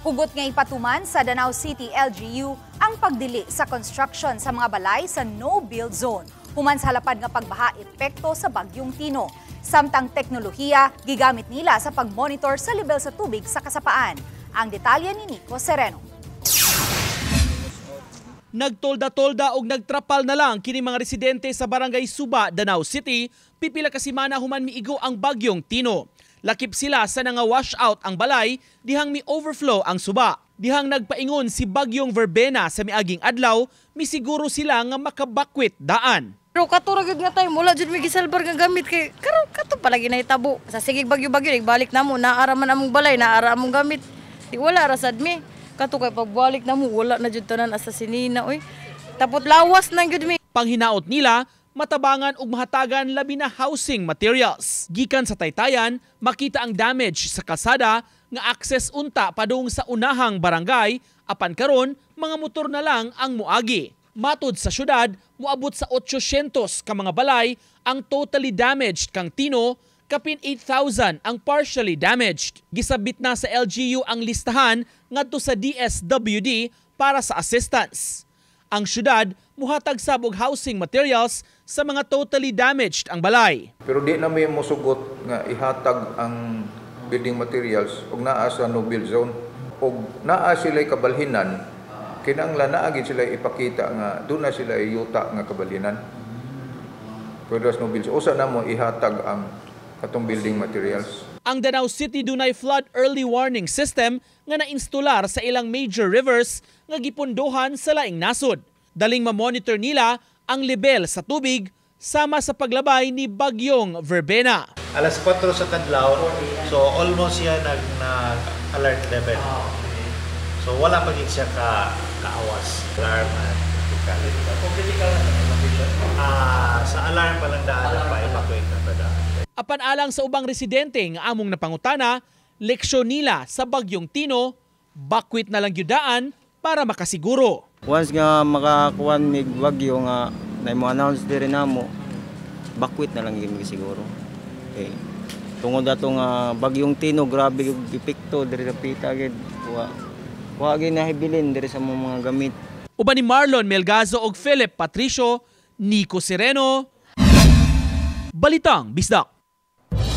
Hugot nga ipatuman sa Danao City LGU ang pagdili sa construction sa mga balay sa no-build zone human sa halapad nga pagbaha epekto sa bagyong Tino. Samtang teknolohiya gigamit nila sa pagmonitor sa level sa tubig sa kasapaan. Ang detalye ni Nico Sereno. Nagtolda-tolda og nagtrapal na lang kini mga residente sa Barangay Suba, Danao City, pipila ka semana human miigo ang bagyong Tino. Lakip sila sa nga wash out ang balay dihang mi overflow ang suba. Dihang nagpaingon si bagyong Verbena sa miaging adlaw, misiguro sila nga makabakwit daan. Pero kato ra gyud nga time, wala jud mi gisalbar nga gamit kay karon kato pa lagi nahitabo. Sa sige bagyo-bagyo nagbalik namo, naara man among balay, naara among gamit. Di wala ra sad mi. Kato kay pagbalik namo wala na jud tanan asa sinina oy. Tapot lawas nang gyud mi. Panghinaot nila, matabangan ug mahatagan labi na housing materials. Gikan sa Taytayan, makita ang damage sa kalsada nga access unta padung sa unahang barangay, apan karon mga motor na lang ang muagi. Matod sa syudad, moabot sa 800 ka mga balay ang totally damaged kang Tino, kapin 8,000 ang partially damaged. Gisabit na sa LGU ang listahan ngadto sa DSWD para sa assistance. Ang syudad muhatag sab og housing materials sa mga totally damaged ang balay. Pero di na may mosugot nga ihatag ang building materials og naa sa no build zone og naa sila'y kabalhinan, kinahanglan naa gid sila ipakita nga doon na sila yuta nga kabalhinan. Pwede sa no build zone. Usa na mo ihatag ang katong building materials. Ang Danao City dunay flood early warning system nga nainstular sa ilang major rivers nga gipondohan sa laing nasod. Daling ma-monitor nila ang level sa tubig sama sa paglabay ni Bagyong Verbena. Alas 4 sa kadlaw, so almost siya nag alert level. So wala pa gid siya ka kaawas. Alarm at critical. Kung critical na sa evacuation? Ah, sa alarm pa lang daan pa evacuate na pa daan. Apan alang sa ubang residente nga among napangutana, leksyon nila sa bagyong Tino, bakwit na lang gyud daan para makasiguro. Once nga makakuan mig bagyo nga na mo announce diri namo, bakwit na lang gyud siguro. Okay. Tungod ato nga bagyong Tino, grabe yung epekto diri sa pita gid. Wa gyud nahibilin diri sa mga gamit. Uban ni Marlon Melgazo og Philip Patricio, Nico Sereno, Balitang Bisdak.